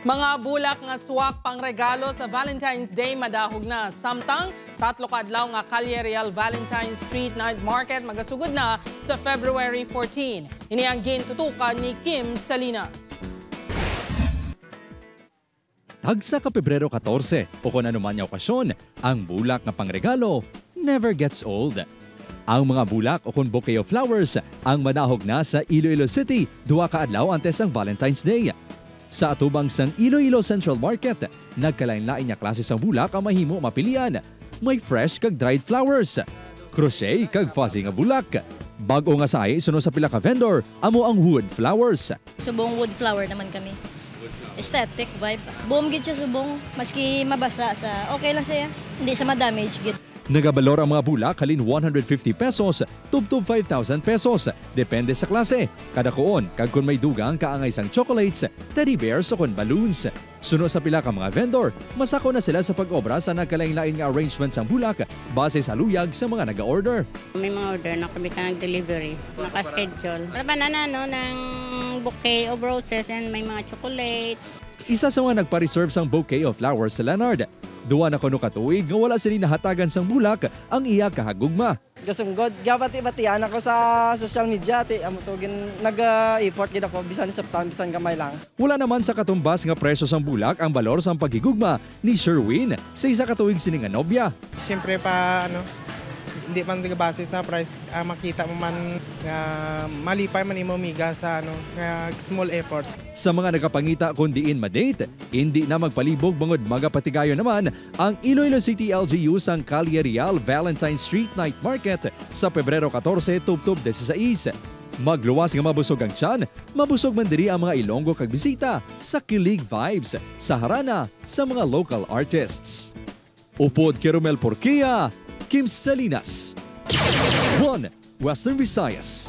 Mga bulak nga swak pangregalo sa Valentine's Day madahog na. Samtang 3 ka adlaw nga Calle Real Valentine's Street Night Market magasugod na sa February 14. Ini ang gintutukan ni Kim Salinas. Tagsa ka Pebrero 14 o kung ano man nga okasyon, ang bulak nga pangregalo never gets old. Ang mga bulak o kung bouquet of flowers ang madahog na sa Iloilo City 2 ka adlaw antes ang Valentine's Day. Sa atubang sang Iloilo Central Market, nagkalain-lain nga klase sang bulak ang mahimo mapilian. May fresh kag dried flowers, crochet kag fuzzy nga bulak. Bag-o nga sahi suno sa pila ka vendor, amo ang wood flowers. Subong wood flower naman kami. Aesthetic vibe. Boom gid siya subong maski mabasa sa okay lang siya. Hindi sa ma-damage gid. Nagabalor ang mga bulak halin 150 pesos tubtob 5,000 pesos. Depende sa klase. Kada kuon, kag kung may dugang kaangay sang chocolates, teddy bears o kon balloons. Suno sa pila ka mga vendor, masako na sila sa pag-obra sa nagkalain-lain nga arrangement sang bulak base sa luyag sa mga naga-order. May mga order na kami ka nag-deliveries. Naka-schedule. Labanan na no, ng bouquet of roses and may mga chocolates. Isa sa mga nagpa-reserve sang bouquet of flowers sa Leonard. 2 na kuno katuig nga wala sila nahatagan sang bulak ang iya kahagugma. Gasumgod, gabati-batian ako sa social media, ti amo to gin nag-effort gid ako bisan sa bisan gamay lang. Wala naman sa katumbas nga presyo sang bulak ang balor sang paghigugma ni Sherwin sa 1 ka tuig sini nga nobya. Siyempre pa ano, hindi man base sa price, makita mo man malipay man imo miga sa ano small efforts. Sa mga nagapangita kung diin ma-date, hindi na magpalibog bangod magapatigayon naman ang Iloilo City LGU sang Calle Real Valentine's Street Night Market sa Pebrero 14 tubtob 16. Magluwas nga mabusog ang tiyan, mabusog man diri ang mga Ilonggo kag bisita sa Kilig Vibes sa harana sa mga local artists. Upod kay Romel Porquia, Kim Salinas. 1 Western Visayas.